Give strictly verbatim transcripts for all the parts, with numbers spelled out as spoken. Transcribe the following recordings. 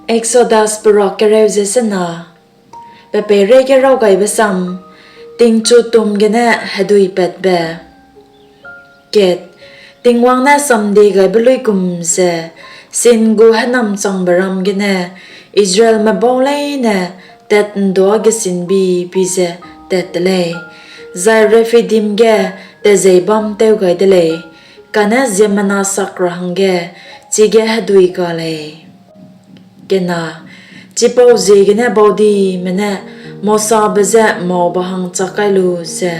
Eksodas peruak kereu ze sena. Pe peireige raw gaibe sam: Tingchutum gene heduipatbe. Kat, Tingwang ne samdiegaibe luigum ze Sin gu hênamchangbe ram gene Israelme bau leine tat'nduâ gesinbi-bi ze tat te lei, zai Rephidim ge tejeîbâm tew gai de lei, kane ziemmena sak ra hangge chige hedui ga lei. Chipauziegene baudime ne Mosabe je maube hang chak kai lu ze,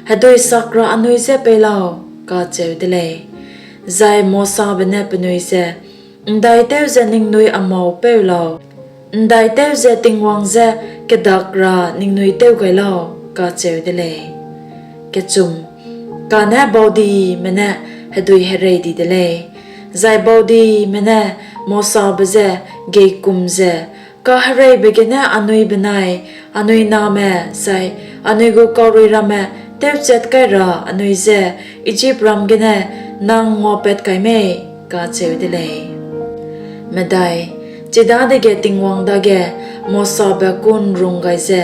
Hedui sak ra anui je pei lau, kacheu de lei. Zai Mosabe ne penui je, ’Ndaitew ze ningnui a mâu peu lau; ’ndaitew ze Tingwang je kedak ra ningnui tew gai lau, kacheu de lei. Kane baudime ne hedui herei di de lei; zai baudime ne Mosabe je geikum ze, Kahereibe gene anui benai anui name zai anui gu kaurui ramme tewchat kai ra anui je Ijipram gene nang nguapat kai mei? kacheu de lei. Chidadege Tingwang dage Mosabe kû'nrung gai ze,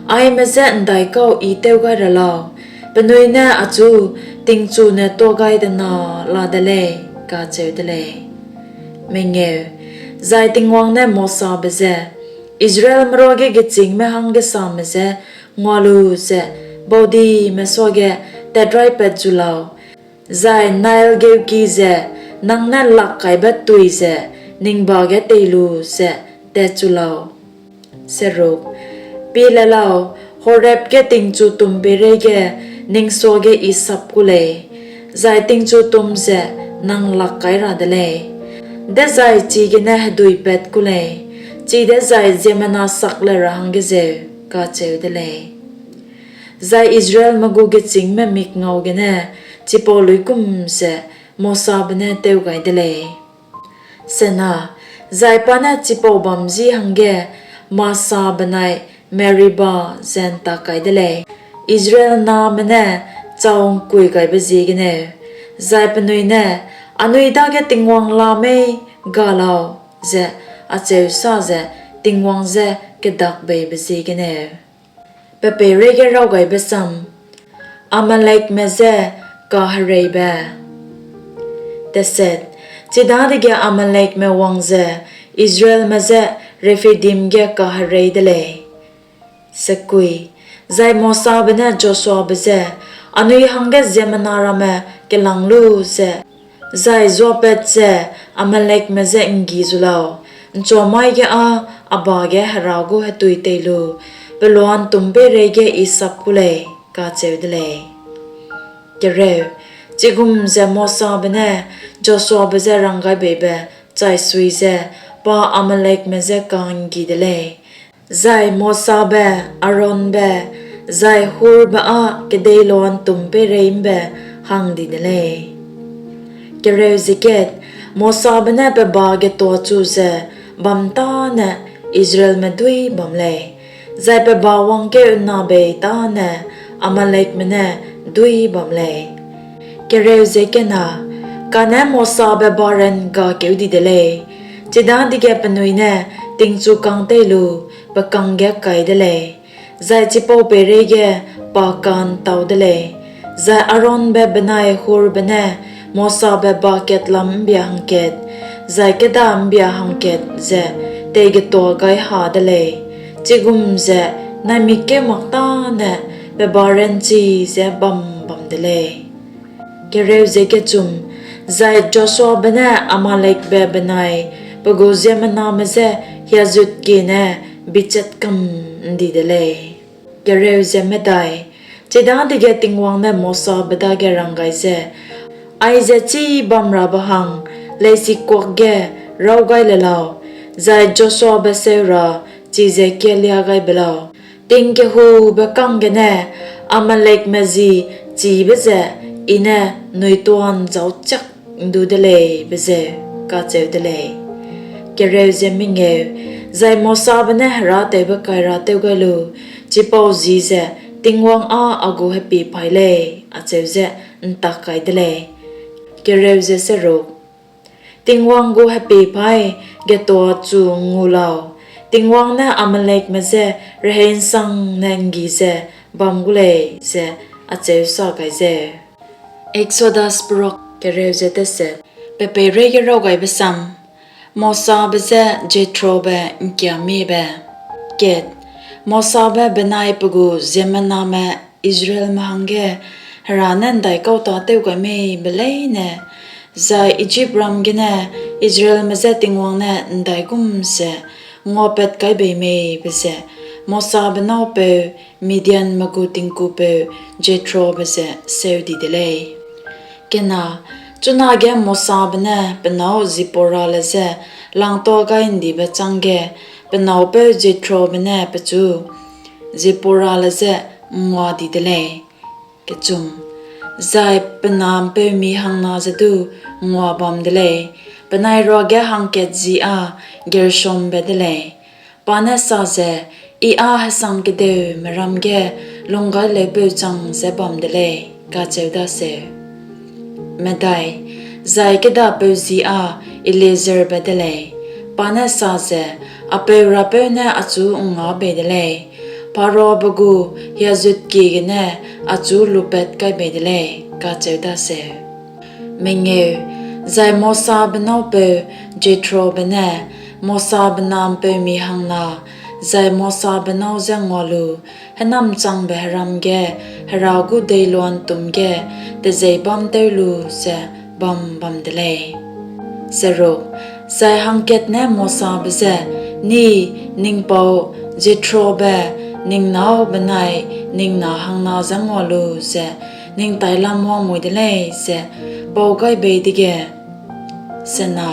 Aime je ’ndaikau I tew gai ra lau? Penui ne achu tingchune tuâ gai dena la de lei, kacheu de lei. Zai Tingwang ne Mosabe je, Israelme ruage gechîngme hanggesame je ngua lu ze baudime suage tatraîpat zu lau, zai Nail geuki ze nang ne lakkaibe tui ze ning ba ge tei lu ze tatchu lau. Pie le lau, Horeb ge tingchutum peireige ning suage I sap ku lei, zai tingchutum ze nang lak kai ra de lei, dezai chigene heduipat ku lei, chidezai ziemmena sak le ra hangge zeu, kacheu de lei. Zai Israelme gu gechîngme mikngau gene chipau luigum ze Mosabe ne tew gai de lei. Zai pa ne chipau bâm ji hangge Masa benai Meriba ze ’ntak kai de lei, Israel name ne chau ’ngkuigaibe ziegeneu, zai penui ne, Anui dage Tingwang la mei ga lau? ze acheu sa ze Tingwang je kedakbeibe ziegeneu. Pe peireige raw gaibe sam: Amalekme je Kahereibe. Chidadege Amalekme wang ze Israelme je Rephidim ge kaherei de lei. Zai Mosabe ne Joshuabe je, Anui hangge ziemmena ramme kelâng lu ze, zai zuapat ze Amalekme je ’nggi zu lau; ’nchuamai ge â a ba ge Hera gu hetui tei lu peloa'ntûm peireige I sap ku lei, kacheu de lei. Chigum ze Mosabe ne Joshuabe je ranggaibeibe chaisui ze pa Amalekme je ka'nggi de lei, zai Mosabe, Aaronbe, zai Hurbe â kedeiloa'ntûm peirei ’mbe hang di de lei. Mosabe ne pe ba getuachu ze bam tâne Israelme duî bam lei, zai pe ba wangkeu'nna bei tâne Amalekme ne duî bam lei. Kane Mosabe baran gakeu di de lei, chidadege penui ne tingchukâng tei lu pe kangge kai de lei, zai chipau peireige pa ka'ntau de lei. Zai Aaronbe benai Hurbe ne Mosabe ba katlam ’mbia hangkat zai kêda ’mbia hangkat ze teigetuagaihâ de lei; chigum ze naimik kêu mak tâne pe baranchi ze bam bam de lei. Zai Joshuabe ne Amalekbe benai pe gu ziemmename je hiazutkie ne bichat kam ’ndi de lei. Chidadege Tingwang ne Mosabe dage rang gai ze, Aize chibamrabe hang leisikuak ge raw gai le lau, zai Joshuabe seu ra chize kiâlia gai be lau; ting kehube kang gene Amalekme ji chîbe ze I ne nuitua'nzâuchiak ’ndu de lei be zeu, kacheu de lei. Zai Mosabe ne herâtewbe-kaira tew gai lu chipau ji ze Tingwang â a gu hepiepaî lei, acheu ze ’ntak kai de lei. Tingwang gu hepiepaî getuachu ngû lau, Tingwang ne Amalekme je rehei ’nsangne ’nggi ze bam gu lei, ze acheu sa gai zeu. Exodus Perok kereu ze teset. Pe peireige raw gaibe sam. Mosabe je Jethrobe ’ngkiamiebe. Kat, Mosabe benai pe gu ziemmename Israelme hangge Hera ne ’ndaikau tâtew gai mei be leine, zai Ijipram gene Israelme je Tingwang ne ’ndaigum ze nguapat kai bei mei be ze Mosabe nâu peu, Midianme gu tingkupeu Jethrobe ze seu di de lei. Kena, chunage Mosabe ne pe nâu Zipporale je langtua gai ’ndibe chângge pe nâu peu Jethrobe ne pechu Zipporale je ngua di de lei. Zai pe na ’mpeumi hangna ze du ngua bam de lei, penai ruage hangkat ji â Gershombe de lei. Pa ne sa ze, I â hesangkedeume ram ge lunggaileupeu chang ze bam de lei, kacheu daseu. Medai, zai kêdapeu ji â Eleazarbe de lei. Pa ne sa ze, A peu Rapeu ne achu ’ngnga bei de lei, Pharaobe gu hiazutkie gene achu lupat kai bei de lei, kacheu daseu. Mengeu, zai Mosabe nâu peu Jethrobe ne Mosabe na ’mpeumi hangna, zai Mosabe nâu je ngua lu hênamchangbe heram ge Hera gu deiloa'ntûm ge tejeîbâm tew lu ze bam bam de lei. Zai hangkat ne Mosabe je, Ni, ning pau Jethrobe, ning nâu benai ning na hangna je ngua lu ze ning tailam wangmui de lei, ze pau gai bei dege, sena,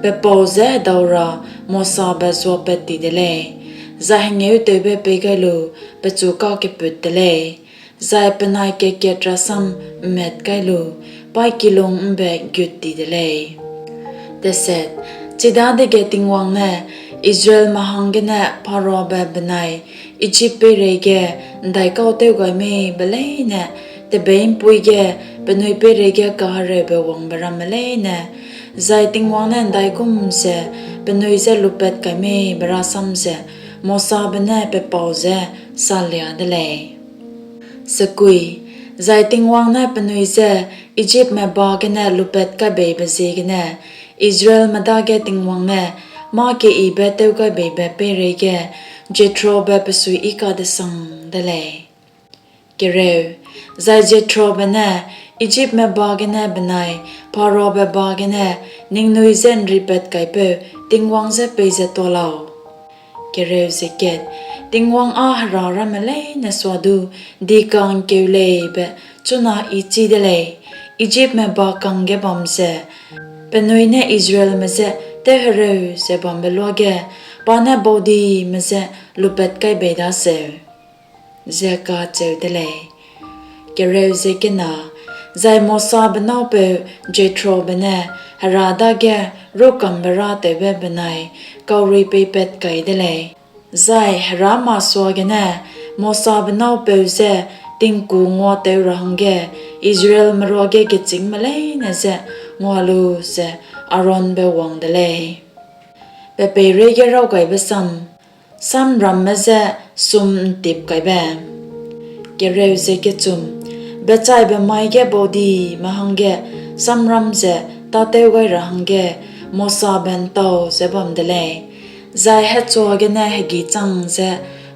pe pau je hedau ra Mosabe zuapat ti de lei, zai hengêutewbe pei gai lu pechu kakeput te lei, zai penai kat-kat rasam ’mmat kai lu paîkilung ’mbe gut ti de lei. Chidadege Tingwang ne Israelme hanggene Pharaobe benai Ijip peireige ’ndaikau tew gai mei be leine, tebeî'mpui ge penui peireige kahereube wangbe ramme leine, zai Tingwang ne ’ndaigum ze penui je lupat kai mei be rasam ze Mosabe ne pe pau je salia de lei. Zai Tingwang ne penui je Ijipme ba gene lupat kai beibe ziegene Israelme dage Tingwang ne mâ-keyibe tewgaibeibe peireige Jethrobe pe suiyi kadesang de lei. Zai Jethrobe ne, Ijipme ba gene benai Pharaobe ba gene ningnui je ’nripatkaipeu Tingwang je peize tuâ lau? Tingwang â hera ramme leine suadu dika'ngkeu lei be chuna I chî de lei, Ijipme ba kangge bam ze penui ne Israelme je tewhereu ze bambe luage pa ne baudime je lupat kai bei daseu, ze kacheu de lei. Zai Mosabe nâupeu Jethrobe ne Hera dage rûkambe râtewbe benai kaurui peipat kai de lei, zai Hera masuagene Mosabe nâupeu je tingku nguateu ra hangge Israelme ruage gechîngme leine je ngua lu ze Aaronbe wang de lei. Pe peireige raw gaibe sam. Samramme je sum'ntip kaibe. Bechaibe mai ge baudime hangge samram ze tâtew gai ra hangge Mosabe ’ntau ze bam de lei, zai hechua gene hegî chang ze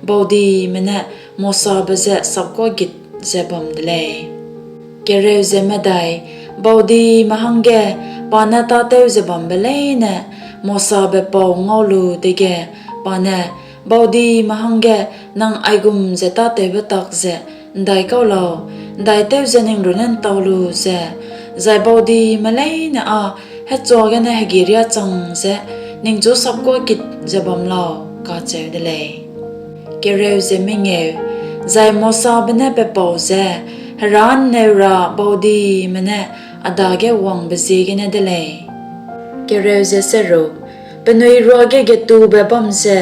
baudime ne Mosabe je sapguagit ze bam de lei. Baudime hangge pa ne tâtew ze bambe leine Mosabe pau ngau lu dege, pa ne, Baudime hangge nang aigum ze tâtewbe tak ze ’ndaikau lau? ’Ndaitew ze ning runne ’ntau lu ze, zai baudime leine â hechua gene hegî riâ chang ze ningchu sapguagit ze bam lau, kacheu de lei. Zai Mosabe ne pe pau je, Hera ’nneu ra baudime ne a dage wangbe ziegene de lei. Penui ruage getube bam ze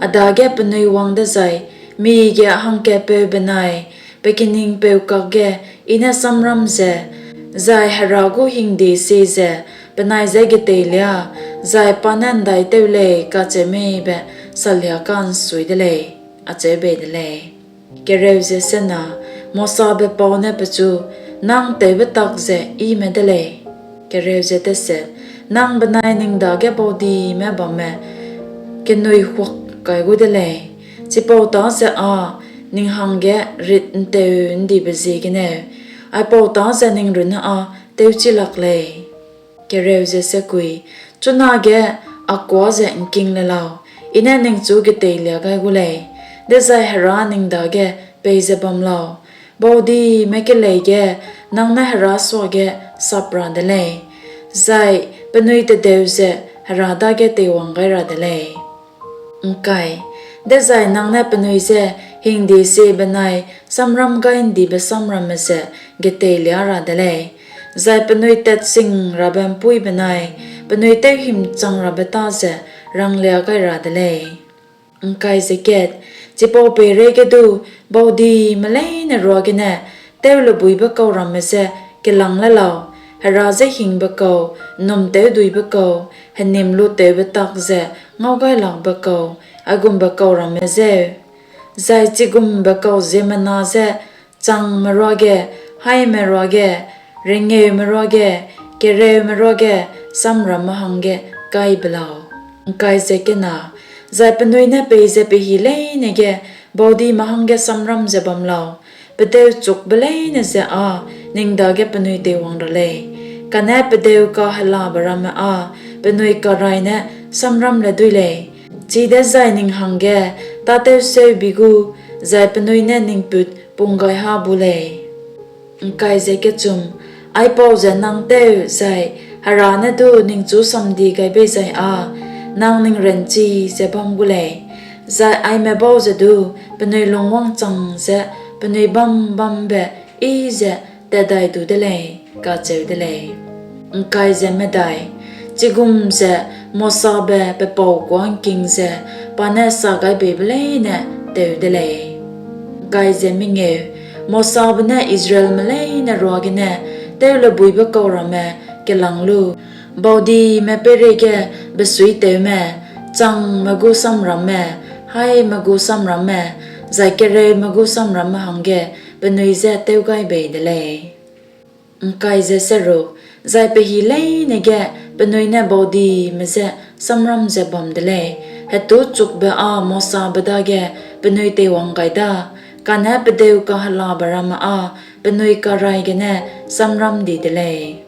a dage penui wang dezai mige hangkatpeu benai pe kiningpeu kakge I ne samram ze, zai Hera gu hingde sie ze penai je geteilia zai pa ne ’ndaitew lei kacheu mei be salia ka'nsui de lei, acheu bei de lei. Mosabe pau ne pechu, Nang tewbe tak ze yime de lei. Nang benai ning dage baudime bamme kenuihuak kai gu de lei; chipau tâ ze â ning hangge rit'nteu'ndibe ziegeneu aipau tâ ze ning runne â tewchi lak lei. Chunage a kuâ ze ’ngking le lau, I ne ningchu geteilia gai gu lei, dezai Hera ning dage peize bam lau, baudime kelei ge nang ne Hera suage sap ra de lei, zai penui tedeu ze Hera dage teiwang gai ra de lei. Dezai nang ne penui je hingde sie benai samramgai'ndibe sam ramme ze geteilia ra de lei, zai penui tatsing rabe ’mpuî benai penui tewhimchangrabe tâ ze ranglia gai ra de lei. Chipau peireige du baudime leine ruagene tewlebuibe kau ramme je kelâng le lau, Hera je hingbe kau, ’nnumtewduibe kau, henimlutewbe tak ze ngaugailakbe kau, aigumbe kau ramme jeu; zai chigumbe kau ziemmena je changme ruage, haîme ruage, rengeume ruage, kereume ruage sam ramme hangge kai be lau. Zai penui ne peize pehî leine ge baudime hangge samram ze bam lau, pedeu chukbe leine ze â ning dage penui teiwang ra lei, kane pedeu kahelabe ramme â penui karai ne samramle dui lei, chidezai ning hangge tâtewseu bi gu, zai penui ne ning put punggaihâ bu lei. Aipau ze nang tew zai Hera ne du ningchu samdie gai bei zai â nang ning ranchi ze bam gu lei, zai aime bau ze du penui lungwângchang ze penui bâm-bâm ’mbe yi ze tat dai du de lei, kacheu de lei. Chigum ze Mosabe pe pau kuâ ’ngking ze pa ne sagaibeibe leine tew de lei. Mosabe ne Israelme leine ruagene tewlebuibe kau ramme kelâng lu, baudime peireige besuitewme, changme gu samramme, haîme gu samramme, zai kereume gu samramme hangge penui je tew gai bei de lei. Zai pehî leine ge penui ne baudime je samram ze bam de lei, hetû chukbe â Mosabe dage penui teiwang gai da, kane pedeu kahelabe ramme â penui karai gene samram di de lei.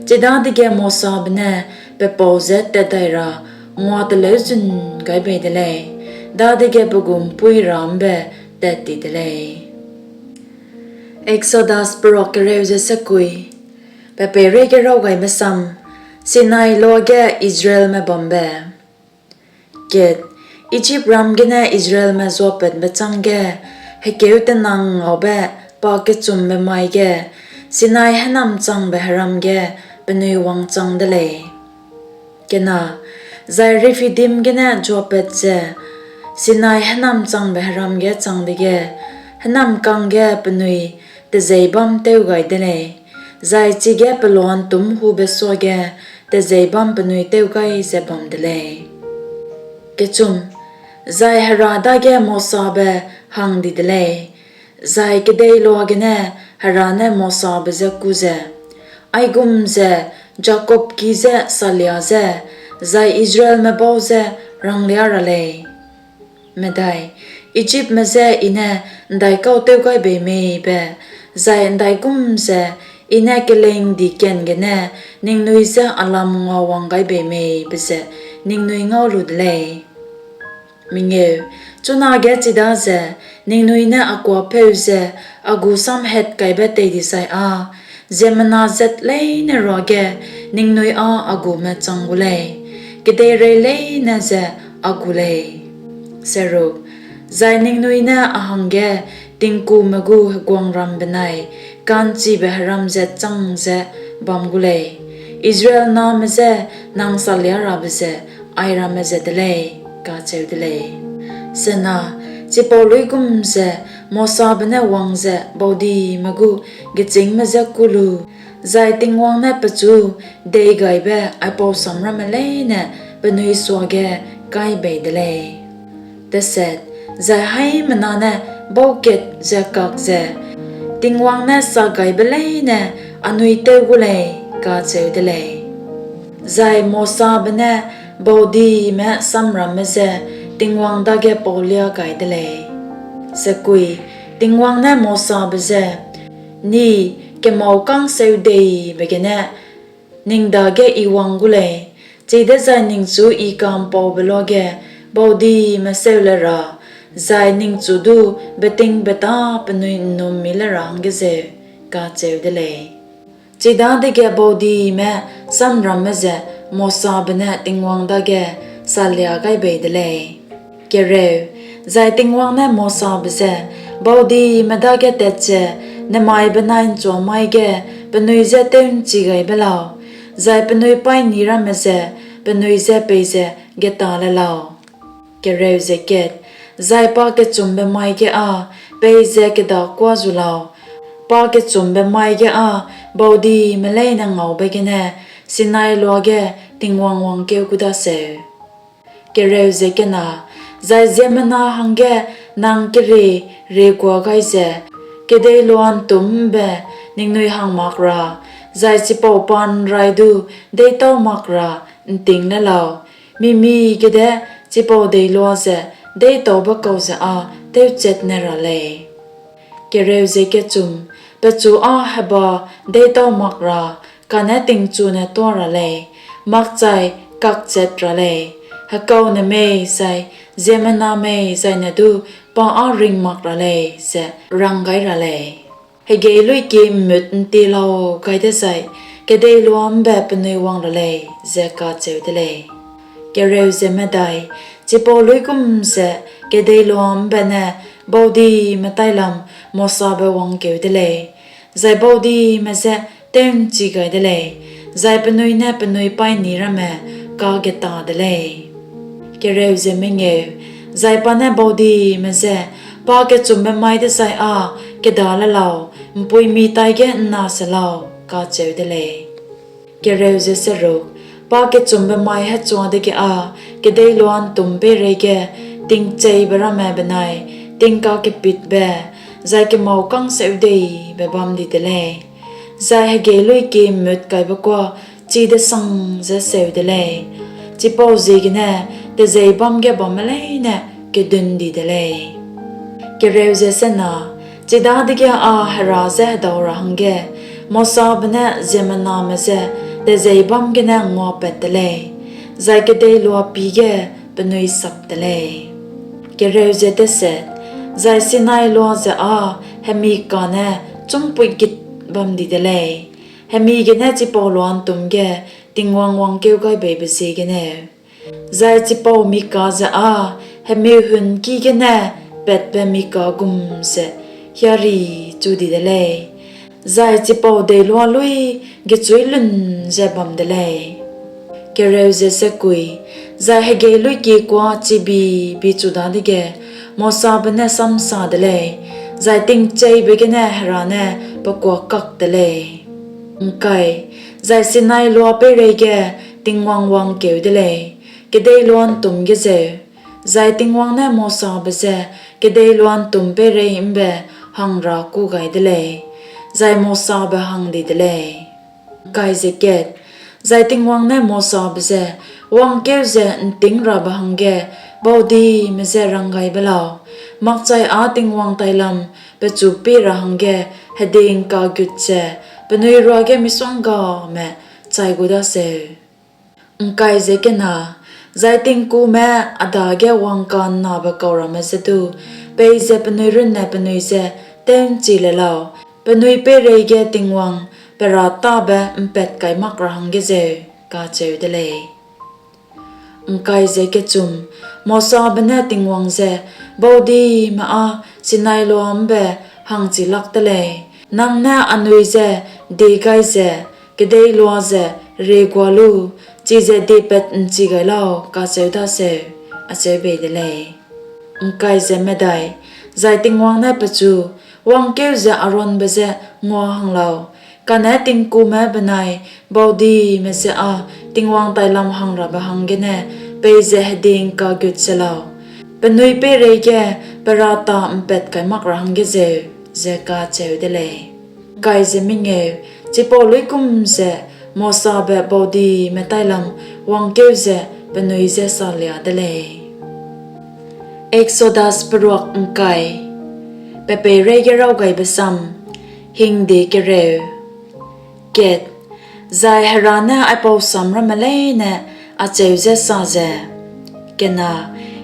Chidadege Mosabe ne pe pau je tat dai ra nguatelêuzun gai bei de lei; dadege pe gu ’mpuî râ ’mbe tat ti de lei. Exodus Perak Kereu ze Sekui. Pe peireige raw gaibe sam: Sinai Loa ge Israelme Bambe. Ijipram gene Israelme zuapatbe chângge hekêu tenang ngaube pakechumbe mai ge Sinai hênamchangbe heram ge penui wangchang de lei. Zai Rephidim gene zuapat ze Sinai hênamchangbe heram ge chang dege, hênamkang ge penui tejeîbâm tew gai de lei, zai chige peloa'ntûm hube suage tejeîbâm penui tew gai ze bam de lei. Zai Hera dage Mosabe hang di de lei, zai kedeiloa gene Hera ne Mosabe je kû ze, Aigum ze Jakob ki je salia ze, zai Israelme bau je ranglia ra lei: Ijipme je I ne ’ndaikau tew gai bei mei be, zai ’ndaigum ze I ne keleîngdi kang gene ningnui je a lam nguawang gai bei mei be ze ningnui ngau lu de lei. Chunage chidaze ningnui ne a kuâpeu ze a gu samhatkaibe tei dizai â ziemmena zat leine ruage ningnui â a gume chang gu lei, kedeirei leine ze a gu lei. Zai ningnui ne a hangge tingkume gu heguangram benai ka'nchibe heram zat chang ze bam gu lei; Israel name je nang saliarabe ze airamme ze de lei, kacheu de lei. Chipau luigum ze Mosabe ne wang ze baudime gu gechîngme je kû lu, Zai Tingwang ne pechu deigaibe aipau samramme leine penui suage kai bei de lei. Zai haimena ne bau kat ze kak ze, Tingwang ne sagaibe leine anui tew gu lei, kacheu de lei. Zai Mosabe ne baudime samramme je Tingwang dage paulia gai de lei. Tingwang ne Mosabe je, Ni kemâukang seudeibe gene ning dage I wang gu lei, chidezai ningchu I ka'mpaube luage baudime seu le ra zai ningchu du betingbeta penui ’nnum'mmi le ra hangge zeu, kacheu de lei. Chidadege baudime samramme ze Mosabe ne Tingwang dage salia gai bei de lei. Zai Tingwang ne Mosabe je, Baudime dage tat ze nemai benai ’nchuamai ge penui je tew'nchi gai be lau, zai penui paîni ramme ze penui je peize geta le lau; zai pakechumbe mai ge â peize kedâkua zu lau, pakechumbe mai ge â baudime leine ngaube gene Sinai loa ge Tingwang wangkeu gu daseu. Zai ziemmena hangge nang kerie riegua gai ze, kedeiloa ’ntûm ’mbe ningnui hang mak ra zai chipau pa'nrai du deîtau mak ra ’nting le lau, mi-mige de chipau deiloa ze deîtaube kau ze â tewchat ne ra lei. Pechu â heba deîtau mak ra kane tingchune tuâ ra lei, makchai kakchat ra lei; hekaune mei zai ziemmena mei zaine du pa â ring mak ra lei, ze rang gai ra lei. Hegeiluîkie ’mmut'ntie lau gai dezai kedeiloa ’mbe penui wang ra lei, ze kacheu de lei. Chipau luigum ze kedeiloa ’mbe ne baudime tailam Mosabe wangkeu de lei, zai baudime je tew'nchi gai de lei, zai penui ne penui paîni ramme kageta de lei. Zai pa ne baudime je, Pakechumbe mai dezai â keda le lau, ’mpuimi taige ’nna se lau, kacheu de lei. Pakechumbe mai hechua dege â kedeiloa ’ntûm peireige tingcheibe ramme benai tingkakepitbe zai kemâukang seudeibe bam di de lei, zai hegeiluîkie ’mmutkaibe kuâ chi-desang ze seu de lei; chipauziegene tejeîbâm ge bamme leine kedun di de lei. Chidadege â Hera je hedau ra hangge Mosabe ne ziemmename je tejeîbâm gene nguapat te lei, zai kedeiloa pî ge penui sap te lei. Zai Sinai loa ze â hemi kane chûmpuigit bam di de lei, hemi gene chipau loa'ntûm ge Tingwang wangkeugaibeibe ziegeneu; zai chipau mika ze â hemi hunki gene patbe mika gum ze hiârichu di de lei, zai chipau deiloa luî gechuîlun ze bam de lei. Zai hegeiluîkie kuâ chibi-bichu dadege Mosabe ne samsa de lei, zai tingcheibe gene Hera ne pe kuâ kak te lei. Zai Sinai loa peireige Tingwang wangkeu de lei, kedeiloa ’ntûm ge zeu; zai Tingwang ne Mosabe je kedeiloa ’ntûm peirei ’mbe hang ra kû gai de lei, zai Mosabe hang di de lei. Zai Tingwang ne Mosabe je, Wangkeu ze ’ntîngrabe hangge baudime je rang gai be lau, makchai â Tingwang tailam pechu pie ra hangge hedie'ngkagut ze penui ruage misonggame chai gu daseu. Zai tingkume a dage wangka'nnabe kau ramme je du peize penui runne penui je tew'nchi le lau, penui peireige Tingwang pe râtabe ’mpat kai mak ra hangge zeu, kacheu de lei. Mosabe ne Tingwang je, Baudime â Sinai loa ’mbe hangchi lak te lei; nang ne anui je die gai ze, ‘Kedeiloa ze riegua lu, chize diepat'nchi gai lau,’ kacheu daseu, acheu bei de lei. Zai Tingwang ne pechu, Wangkeu ze Aaronbe je ngua hang lau, Kane tingkume benai baudime je â Tingwang tailam hangrabe hanggene peize hedie'ngkagut se lau, penui peireige pe râta ’mpat kai mak ra hangge zeu, ze kacheu de lei. Chipau luigum ze Mosabe baudime tailam wangkeu ze penui je salia de lei. Exodus peruak ’ngkai. Pe peireige raw gaibe sam. Hingde kereu. Kat, zai Hera ne aipau sam ramme leine acheu ze sa ze: Kena,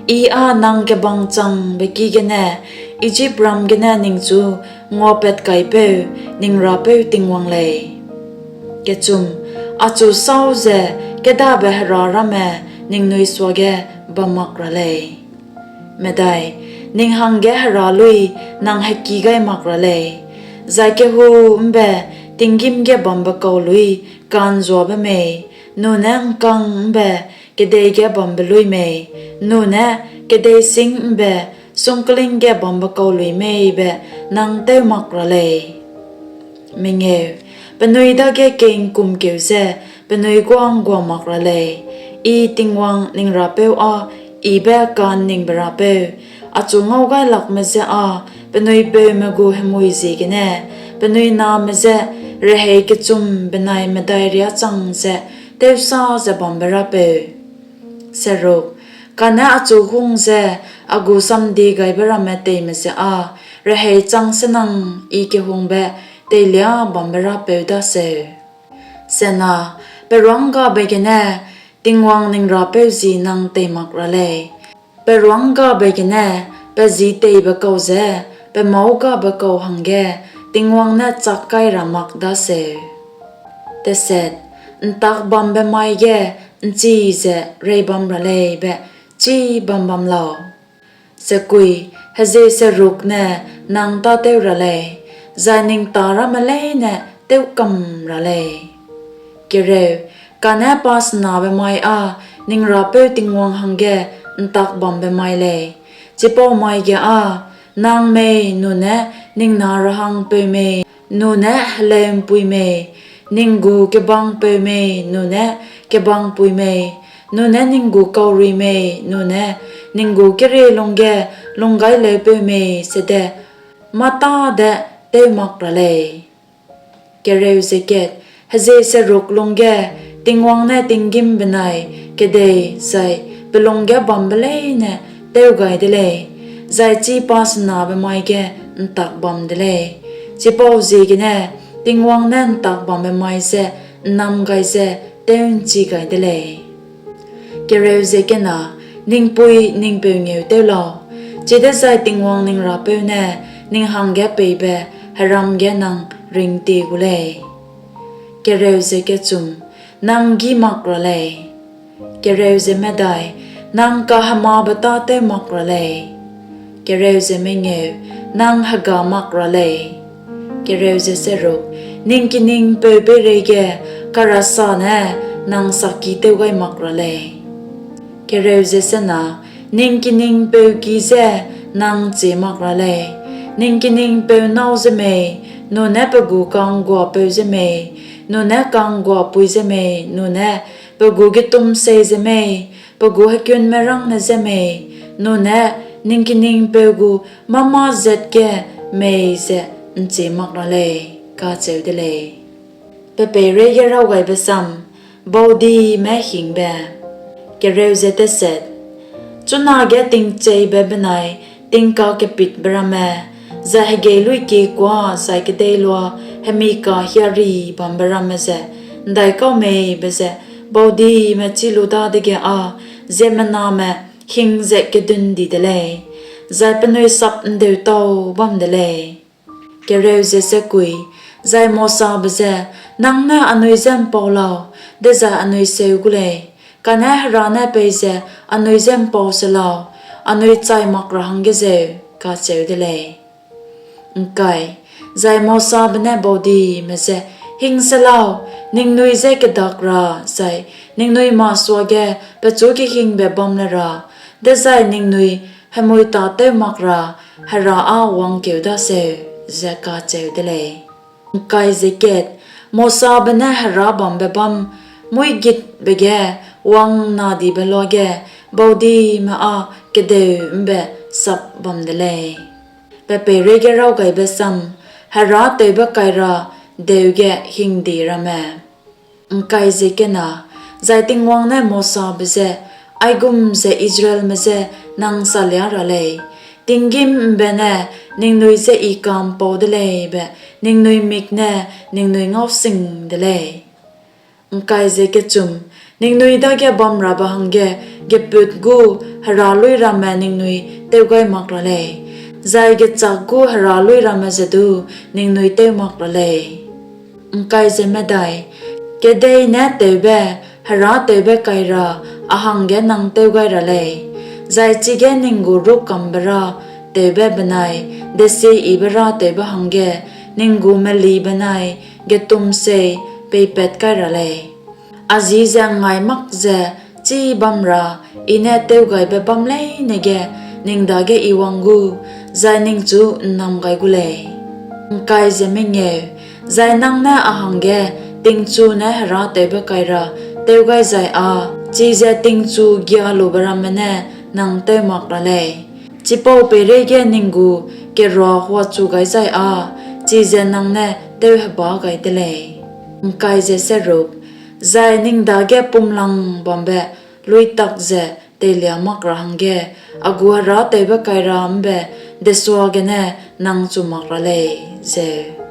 I â nang kebang changbe ki gene Ijipram gene ningchu nguapatkaipeu ning Rapeu Tingwang lei. Kechum, achu sâu ze kêdabe hera ramme ningnui suage bam mak ra lei. Medai, ning hangge hera luî nang heki gai mak ra lei, zai kehu ’mbe tinggîm ge bambe kau luî ka'nzuabe mei, nune ’ngkang ’mbe kedei ge bambe luî mei, nune kedei sîng ’mbe sungkling ge bambe kau luî mei be nang tew mak ra lei. Mengeu, penui dage kei'ngkumkeu ze penui guâ ’nggua mak ra lei, I Tingwang ning Rapeu â Ibe ka'nningbe Rapeu, achu ngaugailakme je â penui peume gu hemui ziegene penui name je rehei kechum benai medai riâ chang ze tewsa ze bambe Rapeu. Seruk, kane achu hung ze a gu samdiegaibe ramme teime je â rehei chang senang I kehungbe teilia bambe Rapeu daseu. Sena, peruânggabe gene Tingwang ning Rapeu ji nang tei mak ra lei; peruânggabe gene pe ji teibe kau ze pe mâu gabe kau hangge Tingwang ne chak kai ra mak daseu. Teset, ’ntak bambe mai ge ’nchi ze reibam ra lei be chibam bam lau. Sekui, hezie seruk ne nang tâtew ra lei, zai ning tâ ramme leine tew kam ra lei. Kereu, kane pasenabe mai â ning Rapeu Tingwang hangge ’ntak bambe mai lei; chipau mai ge â nang mei, nune ning na rehang'mpeu mei, nune heleu'mpui mei, ning gu kebangpeu mei, nune kebangpui mei, nune ning gu kaurui mei, nune ning gu kerie lungge lunggailêupeu mei sede mâ tâ de tew mak ra lei. Hezie seruk lungge Tingwang ne tinggîm benai kedei zai pe lungge bambe leine tew gai de lei, zai chi pasenabe mai ge ’ntak bam de lei; chipauziegene Tingwang ne ’ntak bambe mai je ’nnam gai ze tew'nchi gai de lei. Ning pui ning peu ngeu tew lau, chidezai Tingwang ning Rapeu ne ning hangge peibe heram ge nang ringtie gu lei. Nang gî mak ra lei. Nang kahemabe tâtew mak ra lei. Nang hega mak ra lei. Ning kining'mpeu peireige karasa ne nang sakki tew gai mak ra lei. Ning kining'mpeu ki je nang ’nchie mak ra lei; ning kining'mpeu nâu je mei, nune pe gu ka'ngguapeu je mei, nune ka'ngguapui je mei, nune pe gu getumsei je mei, pe gu hekunmerângne je mei, nune ning kining'mpeu gu mâ-mâ zat ge mei ze ’nchie mak ra lei, kacheu de lei. Pe peireige raw gaibe sam. Baudime hingbe. Chunage tingcheibe benai tingkakepitbe ramme, zai hegeiluî kiekuâ zai kedeiloa hemi kahiari bambe ramme ze ’ndaikau mei be ze baudime chî lu dadege â ziemmename hing ze kedun di de lei, zai penui sap'ndeutau bam de lei. Zai Mosabe je, Nang ne anui je ’mpau lau, dezai anui seu gu lei; kane Hera ne peize anui je ’mpau se lau, anui chai mak ra hangge zeu, kacheu de lei. Zai Mosabe ne baudime je, Hing se lau, ningnui je kedak ra zai ningnui masuage pechu kehingbe bam le ra, dezai ningnui hemui tâtew mak ra Hera â wangkeu daseu, ze kacheu de lei. Mosabe ne Hera bambe bâm muîgitbe ge wang ’nnadibe luage baudime â kedeu ’mbe sapbam de lei. Pe peireige Rawgaibe Sam Hera Tewbe Kaira Deu ge Hingde Ramme Zai Tingwang ne Mosabe je, Aigum ze Israelme je nang salia ra lei: ‘Tinggîm ’mbene ningnui je I ka'mpau de lei be ningnui mik ne ningnui ngau sing de lei. Ningnui dage bamrabe hangge gepût gu hera luî ramme ningnui tew gai mak ra lei, zai gechâk gu hera luî ramme ze du ningnui tew mak ra lei. Kedei ne tewbe, herâtewbe-kaira a hangge nang tew gai ra lei, zai chige ning gu rûkambe-râtewbe benai desieyibe-râtewbe hangge ning gu meli benai getumsei peipat kai ra lei. A ji ze ’ngngaî mak ze chibam ra I ne tewgaibe bâm leine ge ning dage I wang gu, zai ningchu ’nnam gai gu lei. Zai nang ne a hangge tingchu ne herâtewbe-kaira tew gai zai â chize tingchu gialube ramme ne nang tew mak ra lei; chipau peireige ning gu kerua huachu gai zai â chize nang ne tewhebâ gai de lei. Zai ning dage pumlang bambe luîtak ze teilia mak ra hangge a gu herâtewbe-kaira ’mbe desua gene nang chu mak ra lei,’ zeu.